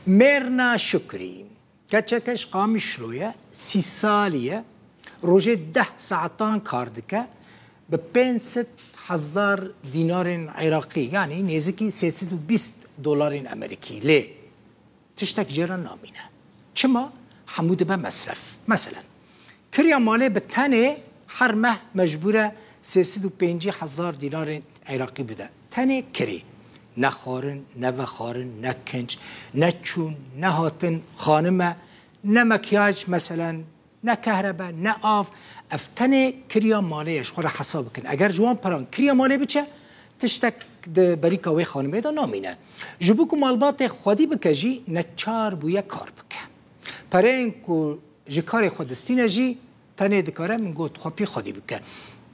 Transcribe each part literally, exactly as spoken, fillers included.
Mêrna Şukrî, keçeke ji Qamişlo ye, sî salî ye, rojê deh saetan kar dike, bi pênc sed hezar dînarên Iraqî, yanî nêzîkî sê sed û bîst dolarên Amerîkî. Lê tiştek jê re namîne. Çima? Hemû dibe mesref. Meselen, kirya malê bi tenê her meh mecbûr e sê sed û pêncî hezar dînarên Iraqî bide. Tenê kirê. Ne xwarin, ne vexwarin, ne kinc, ne çûn, ne hatin, xanim e, ne mekyaj, meselen, ne kehrebe, ne av. Ev tenê kirya malê ye, ji xwe re hesab bikin. Eger ji wan peran kirya malê biçe, tiştek di berîka wê xanimê de namîne. Ji bo ku malbatê xwedî bike jî, neçar bûye kar bike. Pereyên ku ji karê xwe distîne jî, tenê dikare, min got, xwe pî xwedî bike.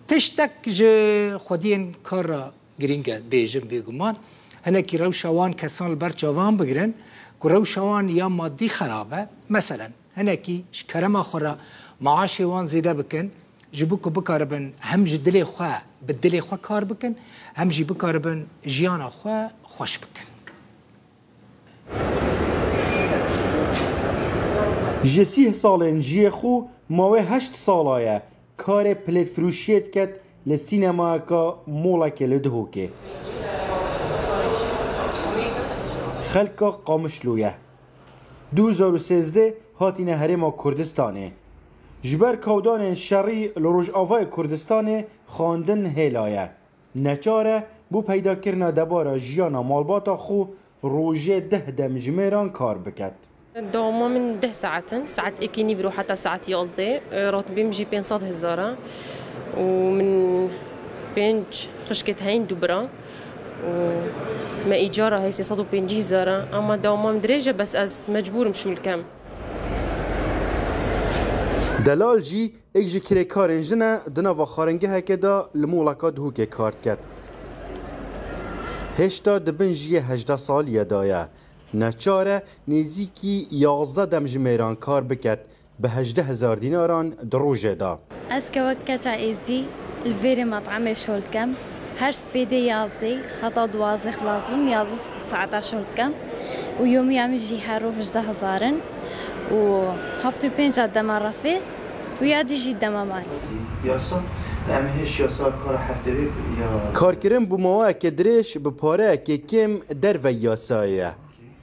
Tiştek ji xwediyên kar re girîng e, bêjim bêguman. Hinekî rewşa wan kesan li ber çavan bigirin ku rewşa wan ya madî xerab e. Meselen, hinekî ji kerema xwe re maaşê wan zêde bikin, ji bo ku bikaribin hem ji dilê xwe, bi dilê xwe kar bikin, hem jî bikaribin jiyana xwe xweş bikin. Ji sîh salên jiyê xwe mawê heşt sala ye karê pilêtfirûşiyê diket li sînemayeka molekê li Dihokê. Xelka Qamişlo ye. Du hezar û sêzdeh hatîne Herêma Kurdistanê. Ji ber kawdanên şerî li Rojavayê Kurdistanê xwendin hêla ye. Neçar e bo peydakirina debara jiyana malbata xwe rojê deh demjimêran kar biket. Dewama min deh saet in, saet êkê nîv ro heta saet yazdeh. Ratibê min jî pênc sed hezar e û min pênc xişkêt heyn du bira û me îcara hey sê sed û pêncî hezar e. Ama dewama min dirêj e, bes ez mecbûr im şûl kem. Delal jî êk ji kirêkarên jin e, di nava xwaringehekê de li moleka Dihokê kar diket. Hêşta di bin jiyê hejdeh saliyê de ye. Neçar e nêzîkî yazdeh demjimêran kar biket, bi hejdeh hezar dînaran di rojê de. Ez ke wek keça êzdî li vêrê met'emê şol dikem. Her spêdê yazdê heta duwazdê xilas bim, yazdê saeta şol dikem. Û yomiya min jî her roj hejdeh hezar in. Û heftê û pênc a dema refê û ya dî jî dema malê. Yasa, em hêş yasa kara heftê wê ya. Karkirin bi maweyeke dirêj bi pareyekê kêm dervey yasayê ye.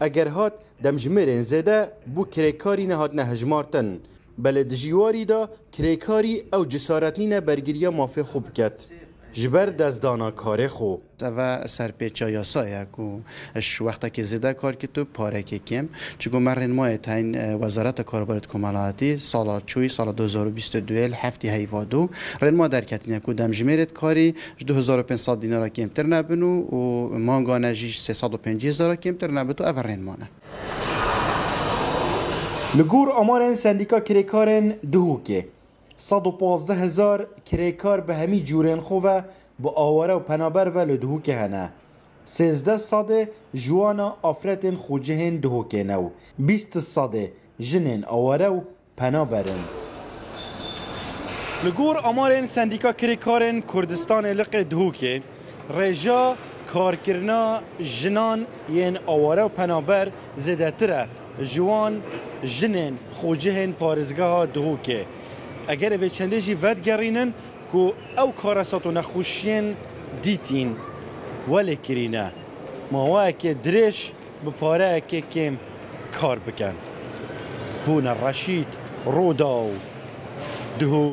Eger hat, demjimêrên zêde bo kirêkarî nehatine hejmartin. Belê di jî warî de kirêkarî ew cesaret nîne bergiriya mafê xwe biket ji ber destdana karê xwe. Eve serpêça yasa ye ku ji wextekê zêde kar kit û parekê kêm. Çiku me rênmayê teyn, e, Wezareta Karobarê Komelayetî sala çûyî, sala du hezar û bîst û duyê li heftê heyva du rênma derketîne ku demjimêrê karî ji du hezar û pênc sed dînara kêmtir nebin û, û mangane jî ji sê sed û pêncî hezara kêmtir nebit û eve rênma ne. Li gor amarên Sendîka Kirêkarên Dihokê, sed û pazdeh hezar kirêkar bi hemî cûrên xwe ve bi aware û penaber ve li Dihokê hene. Sêzdeh sedê ji wana afretên xwecihên Dihokê ne û bîst sedê jinên aware û penaber in. Li gor amarên Sendîka Kirêkarên Kurdistanê Liqê Dihokê, rêja karkirina jinan yên aware û penaber zêdetir e ji wan jinên xwecihên parêzgeha Dihokê. Eger vê çendê jî vedigerînin ku ew karesat û nexweşiyên dîtîn welê kirîne, maweyekê dirêj bi pareyekê kêm kar bikin. Hûne Reşîd, Rûdaw, Dihok.